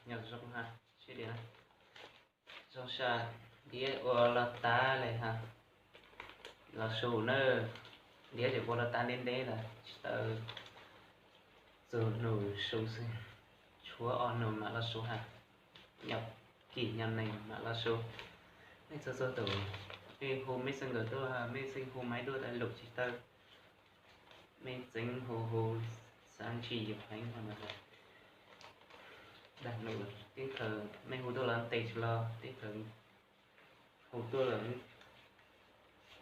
Nyob zoo ha, sib diav, zoo sas, diav ua los tas li ha. Los su na, diav tseem ua los tas ntev ntev lawm tsis tau txug num su xwb, tshuav ob num mam los su ha. Nyob kis nyob nees mam los su. Nej txhua txhua tus, nej hu mej xeeb nkawm tuaj, mej xeeb hu maiv tuaj tas lus tsis tau, mej txeev hu hu xav ntshis yus heev no mas dag num. Teb chaws mej hu tuaj los tes tsis los, teb chaws hu tuaj los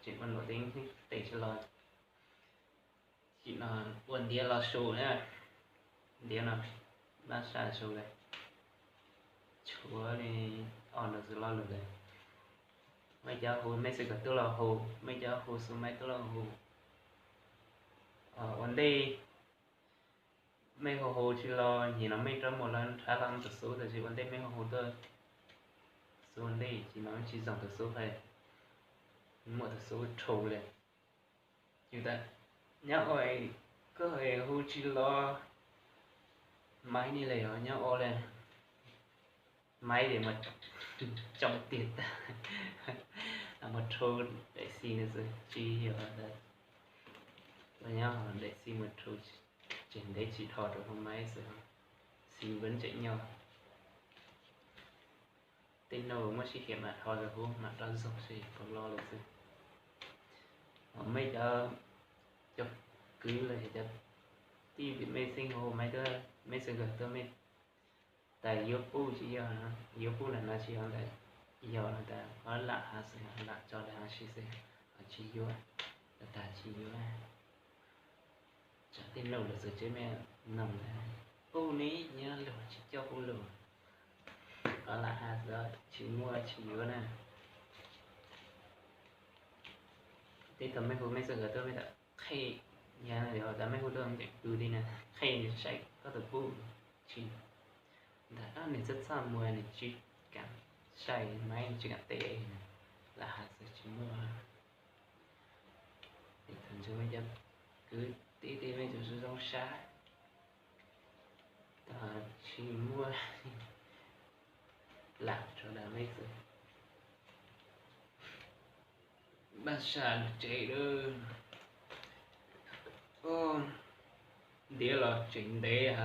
tseem ua num, teb tes tsis los. Tsim no ua ntiav los su na, ntiav no, mab saj su lawm, tshuav li ob num xwb lo lus lawm. Mej cov hu mej xeeb nkawm tuaj los hu, mej cov hu xu maiv tuaj los hu. Ua ntej mej hu hu tsis los, nim no mej rov mus lawv nrhav los tus xub, tab sis ua ntej mej hu hu tuaj xub ua ntej, nim no tsis zoo tus xub, muaj tus xub rhu li. Yus tas nyob ua, koj hu tsis los, maiv ni li os, nyob ua li. Maiv li mas coob tiag tas, mus rhu daim xi no xwb tsis yog, nyob daim xi mus rhu, tseem ntev tsis dhos rau hauv maiv xwb, xi npab tseem nyob. Tej no muaj sij hawm mam dhos rau hauv mam rov zoo xwb, puas lo lawm xwb. Mej cov, cov kwv los yog cov tij mej xeeb hu maiv tuaj, mej xeeb nkawm tuaj mej tas yuav puj tsis yog, yuav puj ntawm no tsis yog ntawm, yog no tas ob lam has xwb, lam tso dag has xwb, tsis yuav, tas tsis yuav. Tsam tej laus lawv txawm tsev mej noog ntag, puj ne, nyob luag tsis coj puj lug, ob lam has xwb, tsis muaj tsis yuav na. Teb thaum mej hu mej xeeb nkawd tuaj mej tas qhia, yog tas mej hu tuaj ntev pw li na, qhia saib koj tus puj tsis, ntawm nws txaj txaj muag nws tsis kam saib maiv, nws tsis kam teb, lam has xwb tsis muaj. Thaum ntawd mej cov kwv tij mej tseem zoo sab, tsis muaj, lam tso dag mej xwb. Npaj saj lug tsev lawm. Ntiav los tseem ntev,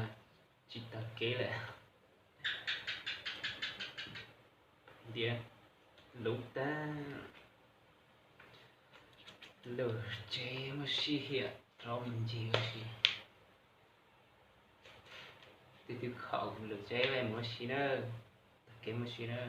tsis taug kev lawm. Ntiav luv tag, lug tsev muaj sij hawm rov mus ncig ua si. Twb twb khaum lug tsev mus ua si na, taug kev mus ua si na.